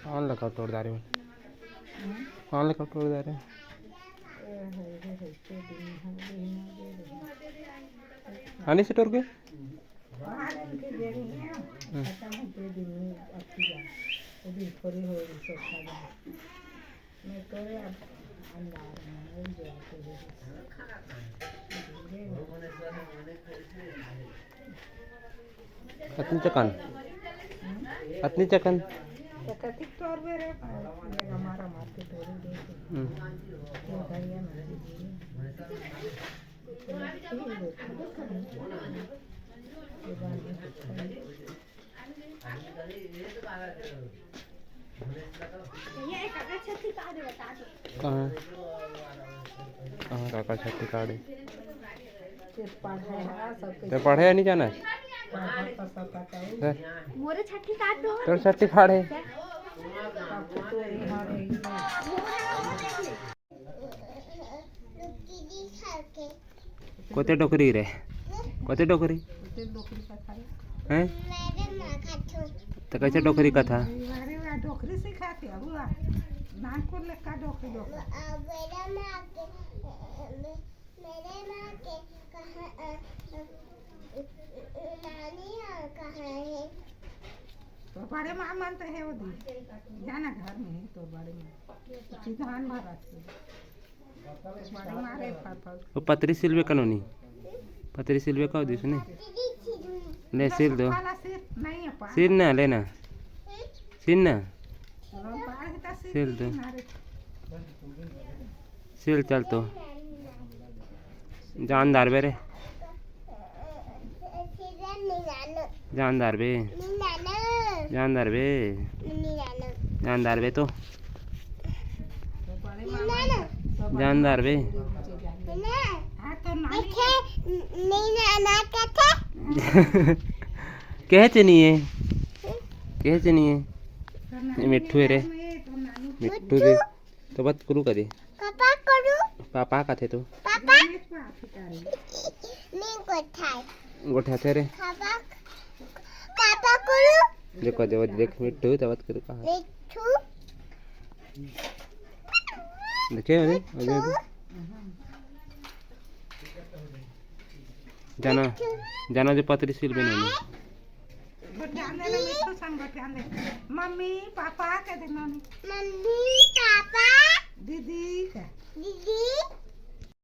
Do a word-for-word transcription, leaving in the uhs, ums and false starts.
कौन लगा तोड़ डारे हो? कौन लगा तोड़ डारे हो? आने से टोर के? हम्म। कतनी चकन? कतनी चकन? हम्म। कहाँ? कहाँ काका छट्ठी काढ़े? ते पढ़े नहीं जाना है? हैं? मोरे छट्ठी काट दो। तोर छट्ठी काढ़े। कोते डोकरी रे? कोते डोकरी? हैं? त कैसे डोकरी कथा? अरे वाह, डोकरी सिखाते हैं, वाह। नाम को लेका डोकरी, डोकरी। मेरे माँ के कहाँ, अ, अ, नानी और कहाँ है? तो बड़े माँ मन तो है वो दी। जाना घर में है तो बड़े माँ। उसी धान भरा थे। बड़े माँ रे फल फल। वो पतरी सिलवे कनोनी। पतरी सिलवे का दिस ने। ले सिल दो। वाला सिर नहीं है पा। सिल ना लेना। सिल ना। सिल दो। सिल चल तो। जानदार बे रे। जानदार बे। जानदार बे। जानदार बे तो। जानदार बे। कहे चे नहीं है? कहे चे नहीं है? ये मिट्ठू है रे। मिट्ठू दे। तो बात करू का दे? पापा करू। पापा का थे तू? पापा। नहीं गोठाए। गोठा थे रे। पापा। पापा करू। देखो, देखो, देख मिट्ठू तो बात करू का? मिट्ठू। देखे अरे, अरे, अरे। जाना, जाना जो पतरी सिल बने। गोठियान दे ना, मिट्ठू संग गोठियान दे। मम्मी, पापा कह दे, मम्मी। Mummy, papa. दीदी कह।